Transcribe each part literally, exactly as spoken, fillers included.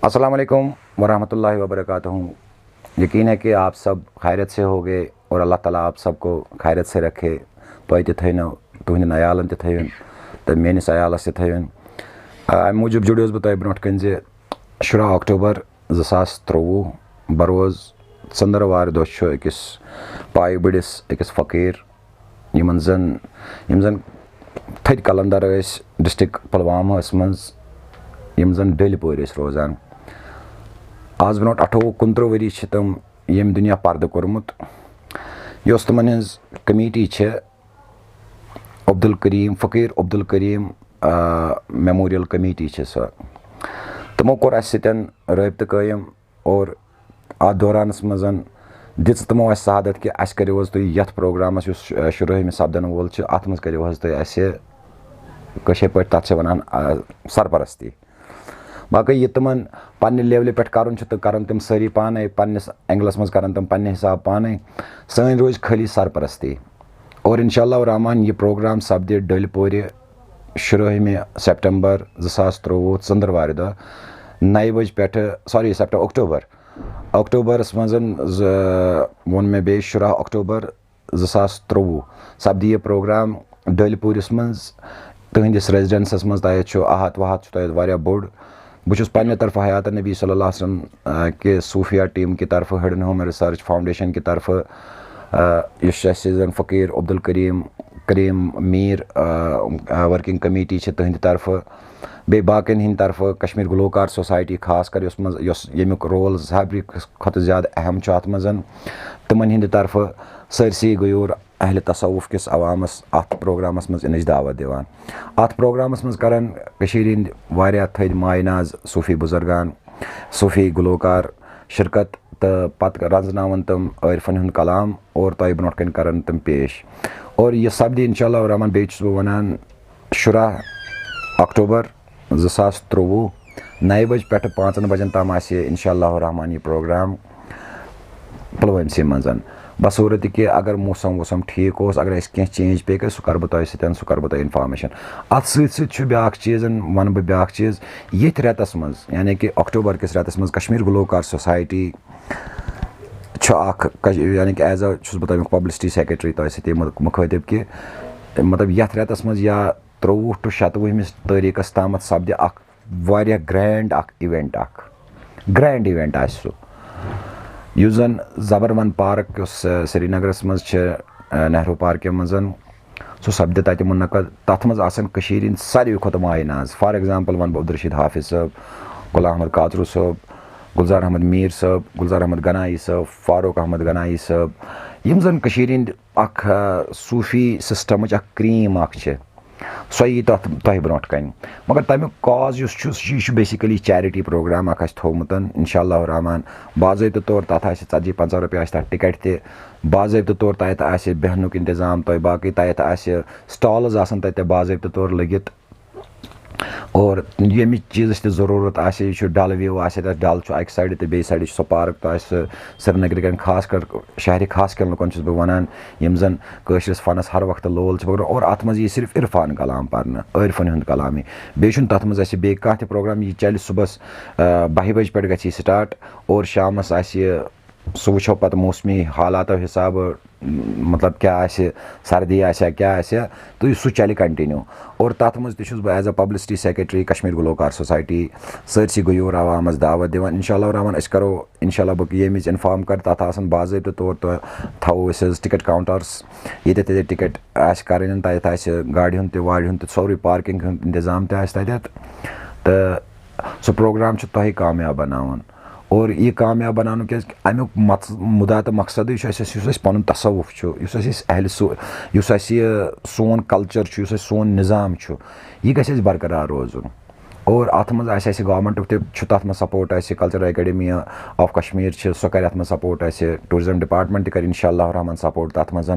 السلام علیکم ورحمۃ اللہ وبرکاتہ۔ یقین ہے کہ آپ سب خیریت سے ہو گئے اور اللہ تعالیٰ آپ سب کو خیریت سے رکھے۔ تۄہہِ تہِ تھٲینو، تُہنٛدٮ۪ن عیالن تہِ تھٲیِن تہٕ میٲنِس عیالس تہِ تھٲیِن۔ آ، امہِ موٗجوٗب جُڑیوس بہٕ تۄہہِ برونٛٹھ کنہِ زِ شُراہ اکتوبر زٕ ساس ترٛۆوُہ بروز ژٔنٛدٕروارِ دۄہ چھُ أکِس پایہِ بٔڑِس، أکِس فقیٖر، یِمن زن، یِم زن تھٔدۍ قلندر ٲسۍ ڈسٹرکٹ پلوامہس منٛز، یِم زن ڈٔلۍ پورِ ٲسۍ روزان۔ آز برونٛٹھ اَٹھووُہ کُنترٕہ ؤری چھِ تِم ییٚمہِ دُنیا پردٕ کوٚرمُت۔ یۄس تِمن ہٕنٛز کمیٹی چھِ، عبدالکریم، فقیٖر عبدالکریم، آ، میموریل کمیٹی چھِ سۄ۔ تِمو کوٚر اَسہِ سۭتۍ رٲبطہٕ قٲیِم اور اَتھ دورانَس منٛز دِژ تِمو اَسہِ سعادت کہِ اَسہِ کٔرِو حظ تُہۍ یَتھ پروگرامَس، یُس شُ-، شُرٲہمہِ سپدَن وول چھُ، اَتھ منٛز کٔرِو حظ تُہۍ اَسہِ، کٲشِر پٲٹھۍ تَتھ چھِ وَنان، آ، سرپرستی۔ باقٕے یہِ تِمَن پنٛنہِ لیولہِ پٮ۪ٹھ کَرُن چھُ تہٕ کَرَن تِم سٲری پانَے، پنٛنِس اینگلَس منٛز کَرَن تِم پنٛنہِ حساب پانَے۔ سٲنۍ روزِ خٲلی سرپرستی۔ اور انشاء اللہ الرحمن یہِ پروگرام سپدِ ڈٔلۍ پورِ شُرٲہمہِ سپٹمبر زٕ ساس ترٛۆوُہ ژٔنٛدٕروارِ دۄہ نَیہِ بجہِ پٮ۪ٹھٕ، سوری، سپٹمبر، اکتوبر، اکتوبرس منٛز زٕ، ووٚن مےٚ بیٚیہِ، شُراہ اکتوبر زٕ ساس ترٛۆوُہ سپدِ یہِ پروگرام ڈٔلۍ پوٗرِس منٛز، تُہنٛدِس ریزیڈنسس منٛز۔ تۄہہِ چھُ احاطہٕ وحاطہٕ چھُ تۄہہِ واریاہ بوٚڑ۔ بہٕ چھُس پننہِ طرفہٕ حیات النبی صلی اللہ علیہ وسلم، آ، کہِ صوفیہ ٹیم کہِ طرفہٕ، ہڈن ہوم ریسرچ فاؤنڈیشن کہِ طرفہٕ، آ، یُس اَسہِ زن فقیٖر عبدالکریم، کریم میٖر، آ، آ، ورکنگ کمیٹی چھِ تٕہنٛدِ طرفہٕ، بیٚیہِ باقین ہٕنٛدِ طرفہٕ، کشمیر گلوکار سوسایٹی خاص کر، یۄس منٛز، یۄس ییٚمیُک رول ساروی کھۄتہٕ زیادٕ اہم چھُ اتھ منٛز، تِمن ہٕنٛدِ طرفہٕ سٲرسٕے غیور اہل تصوف کِس عوامس اتھ پروگرامس منٛز یِنٕچ دعوت دِوان۔ اتھ پروگرامس منٛز کرن کٔشیٖرِ ہٕنٛدۍ واریاہ تھٔدۍ مایہِ ناز صوفی بزرگان، صوفی گلوکار شرکت، تہٕ پتہٕ رنزناون تِم عٲرفن ہُنٛد کلام اور تۄہہِ برونٛٹھ کنہِ کرن تِم پیش۔ اور یہِ سپدِ انشاء اللہ الرحمن، بیٚیہِ چھُس بہٕ ونان، شُراہ اکتوبر زٕ ساس ترٛۆوُہ، نَیہِ بجہِ پٮ۪ٹھٕ پانٛژن بجن تام آسہِ انشاء اللہ الرحمن یہِ پروگرام پلوٲمسٕے منٛز۔ بصوٗرت کہِ اگر موسم ووسم ٹھیٖک اوس، اگر اَسہِ کینٛہہ چینج پیٚیہِ کَرِ، سُہ کَرٕ بہٕ تۄہہِ سۭتۍ، سُہ کَرٕ بہٕ تۄہہِ انفارمیشن۔ اَتھ سۭتۍ سۭتۍ چھُ بیٛاکھ چیٖز، وَنہٕ بہٕ بیٛاکھ چیٖز، ییٚتھۍ رٮ۪تَس منٛز، یعنی کہِ اکتوبر کِس رٮ۪تَس منٛز کشمیر گلوکار سوسایٹی چھُ اکھ کش-، یعنی کہِ ایز اے چھُس بہٕ تَمیُک پبلسٹی سیکرٹری تۄہہِ سۭتۍ مُ-، مُخٲطِب کہِ، مطلب، یَتھ رٮ۪تَس منٛز یا ترٛۆوُہ ٹُو شَتوُہمِس تٲریٖخَس تامَتھ سپدِ اکھ واریاہ گرینڈ اکھ ایونٹ، اکھ گرینڈ ایونٹ آسہِ سُہ، یُس زن زبروَن پارک، یُس، آ، سرینگرس منٛز چھِ، آ، نہروٗ پارکہِ منٛز، سُہ سپدِ تتہِ منعقد۔ تتھ منٛز آسن کٔشیٖرِ ہٕنٛدۍ ساروی کھۄتہٕ مایہِ ناز، فار ایگزامپل ونہٕ بہٕ عبدالرشید حافظ صٲب، غلام احمد کاژرو صٲب، گلزار احمد میٖر صٲب، گلزار احمد گنایی صٲب، فاروق احمد گنایی صٲب، یِم زن کٔشیٖرِ ہٕنٛدۍ اکھ، آ، صوفی سسٹمٕچ اکھ کریم اکھ چھِ۔ سۄ یی تَتھ تۄہہِ برونٛٹھ کَنہِ۔ مگر تَمیُک کاز یُس چھُ، سُہ چھُ، یہِ چھُ بیسِکٔلی چیرٹی پروگرام اکھ اَسہِ تھوٚومُت، انشاء اللہ الرحمن۔ باضٲبطہٕ طور تَتھ آسہِ ژتجی پنٛژاہ رۄپیہِ آسہِ تَتھ ٹِکٹ تہِ، باضٲبطہٕ طور تَتہِ آسہِ بیٚہنُک انتظام تۄہہِ، باقٕے تَتہِ آسہِ سٹالٕز آسَن تَتہِ باضٲبطہٕ طور لٔگِتھ۔ اور ییٚمہِ چیٖزٕچ تہِ ضروٗرت آسہِ، یہِ چھُ ڈل ویو آسہِ تَتھ، ڈل چھُ اَکہِ سایڈٕ تہٕ بیٚیہِ سایڈٕ چھُ سُہ پارک، تۄہہِ آسہِ سُہ سرینگرٕ کٮ۪ن خاص کر شہرِ خاص کٮ۪ن لُکن چھُس بہٕ وَنان، یِم زن کٲشرِس فنس ہر وقتہٕ لول چھِ پکڑان اور اتھ منٛز یی صرف عرفان کلام پرنہٕ، عٲرفن ہُنٛد کلامٕے۔ بیٚیہِ چھُنہٕ تتھ منٛز اسہِ بیٚیہِ کانٛہہ تہِ پروگرام، یہِ چلہِ صُبحس، آ، بہہِ بجہِ پٮ۪ٹھ گژھِ یہِ سٹارٹ اور شامس آسہِ یہِ، سُہ وٕچھو پتہٕ موسمی حالاتو حسابہٕ، مطلب کیٛاہ آسہِ، سردی آسیا کیٛاہ آسیا، تہٕ سُہ چلہِ کنٹِنیو۔ اور تتھ منٛز تہِ چھُس بہٕ as a publicity secretary Kashmir گلوکار سوسایٹی سٲرسٕے غیور عوامس دعوت دِوان۔ انشاء اللہ الرحمن أسۍ کرو، انشاء اللہ بہٕ ییٚمہِ وِزِ انفارم کرٕ، تتھ آسن باضٲبطہٕ طور تہٕ تھاوو أسۍ حظ ٹکٹ کاؤنٹرس، ییٚتٮ۪تھ ییٚتٮ۪تھ ٹکٹ آسہِ کرٕنۍ، تتٮ۪تھ آسہِ گاڑِ ہُنٛد تہِ واڑِ ہُنٛد تہِ سورُے، پارکنگ ہُنٛد انتظام تہِ آسہِ تتٮ۪تھ۔ تہٕ سُہ پروگرام چھُ تۄہہِ کامیاب بناوُن۔ اور یہِ کامیاب بناونُک کیازِ کہِ امیُک مقص-، مُدا تہٕ مقصدٕے چھُ اَسہِ، یُس اَسہِ پنُن تصوف چھُ، یُس اَسہِ اہل سُ-، یُس اَسہِ یہِ سون کلچر چھُ، یُس اَسہِ سون نظام چھُ، یہِ گژھِ اَسہِ برقرار روزُن۔ اور اَتھ منٛز آسہِ اَسہِ گورمنٹُک تہِ چھُ تَتھ منٛز سپورٹ اَسہِ، کلچرل اکیڈمی آف کشمیر چھِ، سۄ کَرِ اَتھ منٛز سپورٹ اَسہِ، ٹوٗرزم ڈپارٹمنٹ تہِ کَرِ انشاء اللہ الرحمن سپورٹ تَتھ منٛز۔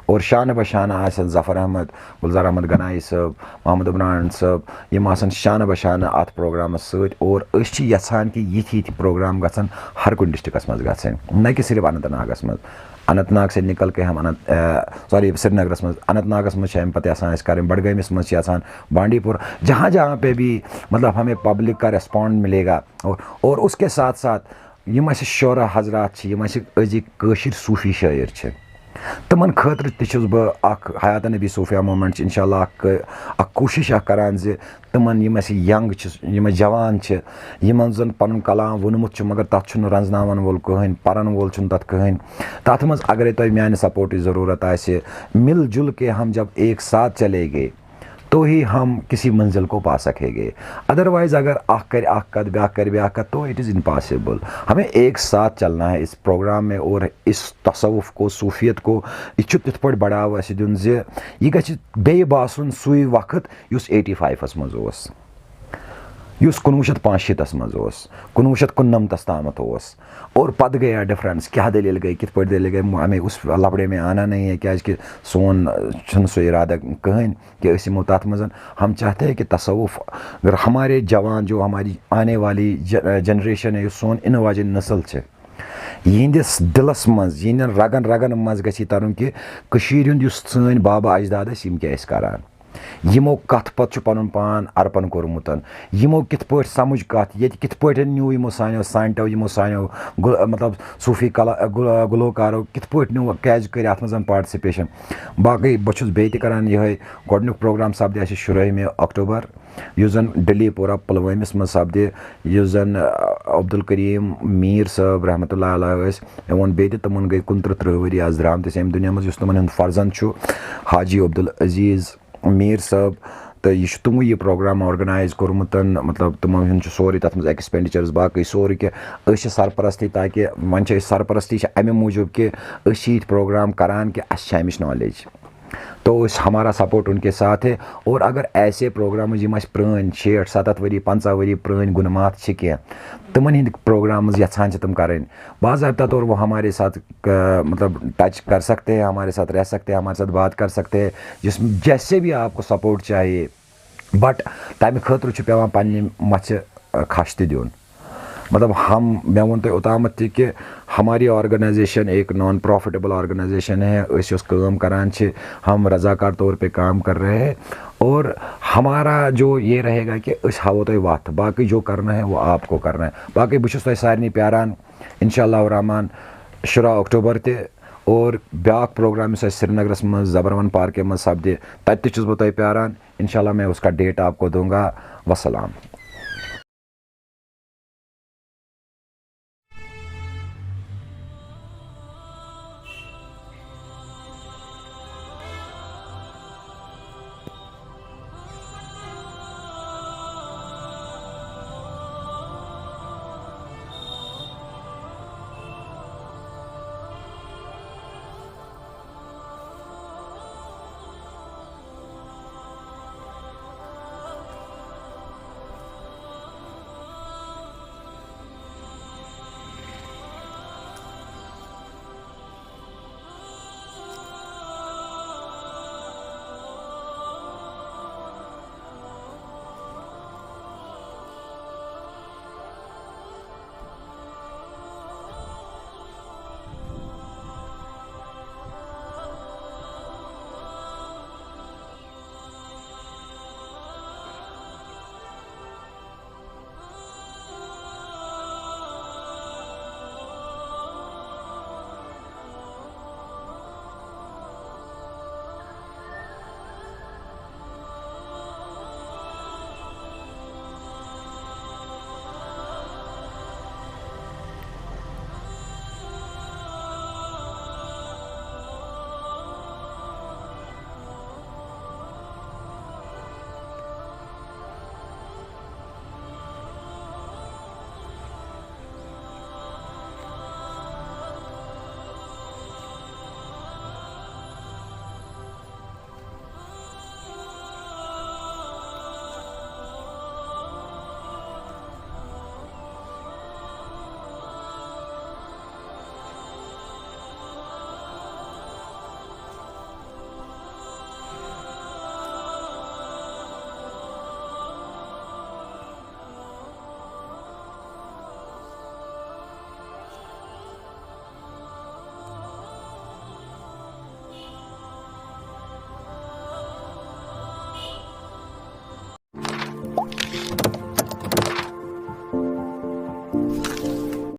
اور شانہٕ بہ شانہٕ آسن ظفر احمد، گلزار احمد گنایی صٲب، محمد عمران صٲب، یِم آسن شانہٕ بہ شانہٕ اَتھ پروگرامس سۭتۍ۔ اور أسۍ چھِ یژھان کہِ یِتھۍ یِتھۍ پروگرام گژھن ہر کُنہِ ڈسٹرکٹس منٛز گژھٕنۍ، نہ کہِ صرف اننت ناگس منٛز۔ اننت ناگ سے نکل کے ہم اننت سوری سرینگرس منٛز، اننت ناگس منٛز چھِ اَمہِ پتہٕ یژھان أسۍ کرٕنۍ، بڈگٲمِس منٛز چھِ یژھان، بانڈی پور، جہاں جہاں پہ بھی مطلب ہمیں پبلک کا ریسپانڈ ملے گا اور اور اس کے ساتھ ساتھ یِم اَسہِ شعرا حضرات چھِ، یِم اَسہِ أزِکۍ کٲشِر صوٗفی شٲعر چھِ، تِمن خٲطرٕ تہِ چھُس بہٕ اکھ حیات نبی صوفیا موٗمینٹ چھِ انشاءاللہ اکھ اکھ کوٗشِش اکھ کران زِ تِمن یِم اَسہِ ینگ چھِ، یِم اَسہِ جوان چھِ، یِمن زن پنُن کلام ووٚنمُت چھُ مگر تتھ چھُنہٕ رنزناون وول کٕہٕنۍ، پرن وول چھُنہٕ تتھ کٕہٕنۍ۔ تتھ منٛز اگرے تۄہہِ میانہِ سپورٹٕچ ضروٗرت آسہِ، مِل جُل کے ہم جب ایک ساتھ چلے گے تو ہی ہم کسی منزل کو پا سکے گے۔ ادروائز اگر اکھ کرِ اکھ کتھ، بیاکھ کرِ بیاکھ کتھ، تو it is impossible۔ ہمیں ایک ساتھ چلنا ہے اس پروگرام میں اور اس تصوف کو، صوفیت کو، یہِ چھُ تِتھ پٲٹھۍ بڑاوٕ اَسہِ دیُن زِ یہِ گژھِ بیٚیہِ باسُن سُے وقت یُس ایٹی فایوَس منٛز اوس، یُس کُنوُہ شیٚتھ پانٛژھ شیٖتَس منٛز اوس، کُنوُہ شیٚتھ کُننَمتَس تامَتھ اوس۔ اور پَتہٕ گٔیا ڈِفرَنٕس، کیٛاہ دٔلیٖل گٔے، کِتھ پٲٹھۍ دٔلیٖل گٔے، ہمیں اس لفڑے میں آنا نہیں ہے، کیٛازِکہِ سون چھُنہٕ سُہ اِرادٕ کٕہٕنۍ کہ أسۍ یِمو تَتھ منٛز۔ ہم چاہتے ہیں کہ تصوف اگر ہمارے جوان جو ہماری آنے والی جنریشن ہے، یُس سون یِنہٕ واجیٚنۍ نسل چھِ، یِہنٛدِس دِلس منٛز، یِہنٛدٮ۪ن رگن رگن منٛز گژھِ یہِ ترُن کہِ کٔشیٖرِ ہُنٛد یُس سٲنۍ بابا اجداد ٲسۍ، یِم کیٛاہ ٲسۍ کران۔ یِمو کتھ پتہٕ چھُ پنُن پان ارپن کوٚرمُت۔ یِمو کِتھ پٲٹھۍ سمجھ کتھ، ییٚتہِ کِتھ پٲٹھۍ نیوٗ یِمو سانیو سانٹو، یِمو سانیو گُل-، مطلب صوٗفی کلا-، گُل-، گُلوکارو کِتھ پٲٹھۍ نیوٗ، کیٛازِ کٔرۍ اتھ منٛز پارٹسپیشن۔ باقٕے بہٕ چھُس بیٚیہِ تہِ کران یِہوٚے، گۄڈٕنیُک پروگرام سپدِ اَسہِ شُرٲہمہِ اکتوبر، یُس زَن ڈلی پورہ پُلوٲمِس منٛز سپدِ، یُس زَن، آ، عبدالکریم میٖر صٲب رحمتہ اللہ علیہ ٲسۍ۔ مےٚ ووٚن بیٚیہِ تہِ، تِمَن گٔے کُنترٕہ ترٕٛہ ؤری آز درٛامتِس ییٚمہِ دُنیا منٛز، یُس تِمَن ہُنٛد فرزند چھُ حاجی عبدالعزیز میٖر صٲب۔ تہٕ یہِ چھُ تِمو یہِ پروگرام آرگنائز کوٚرمُت، مطلب، تِمو ہُنٛد چھُ سورُے تَتھ منٛز ایکسپینڈیچرز، باقٕے سورُے کینٛہہ۔ أسۍ چھِ سرپرستی، تاکہِ وۄنۍ چھِ أسۍ سرپرستی چھِ اَمہِ موٗجوٗب کہِ أسۍ چھِ یِتھۍ پروگرام کران کہِ اَسہِ چھِ اَمِچ نالیج۔ تو اس ہمارا سپورٹ ان کے ساتھ ہے۔ اور اگر ایسے پروگرامز یِم اَسہِ پرٛٲنۍ شیٹھ ستتھ ؤری، پنٛژاہ ؤری پرٛٲنۍ گُنہٕ ماتھ چھِ کینٛہہ، تِمن ہٕنٛدۍ پروگرامز یژھان چھِ تِم کرٕنۍ، باضابطہ طور وہ ہمارے ساتھ، آ، مطلب ٹچ کر سکتے ہیں، ہمارے ساتھ رہ سکتے ہیں، ہمارے ساتھ بات کر سکتے ہیں، جس جیسے بھی آپ کو سپورٹ چاہیے، بٹ تمہِ خٲطرٕ چھُ پٮ۪وان پننہِ مژھِ، آ، کھش تہِ دیُن۔ مطلب ہم، مےٚ ووٚن تۄہہِ اوٚتامَتھ تہِ کہ ہماری آرگنائزیشن ایک نان پروفٹیبل آرگنائزیشن ہے، أسۍ یۄس کٲم کران چھِ، ہم رضاکار طور پہ کام کر رہے ہیں، اور ہمارا جو یہ رہے گا کہ أسۍ ہاوو تۄہہِ وَتھ، باقٕے جو کرنا ہے وہ آپ کو کرنا ہے۔ باقٕے بہٕ چھُس تۄہہِ سارنٕے پیاران، انشاءاللہ الرحمن، شُراہ اکتوبر تہِ، اور بیٛاکھ پروگرام یُس اَسہِ سرینگرس منٛز زبروَن پارکہِ منٛز سپدِ، تتہِ تہِ چھُس بہٕ تۄہہِ پیاران۔ انشاءاللہ میں اس کا ڈیٹ آپ کو دوں گا۔ وسلام۔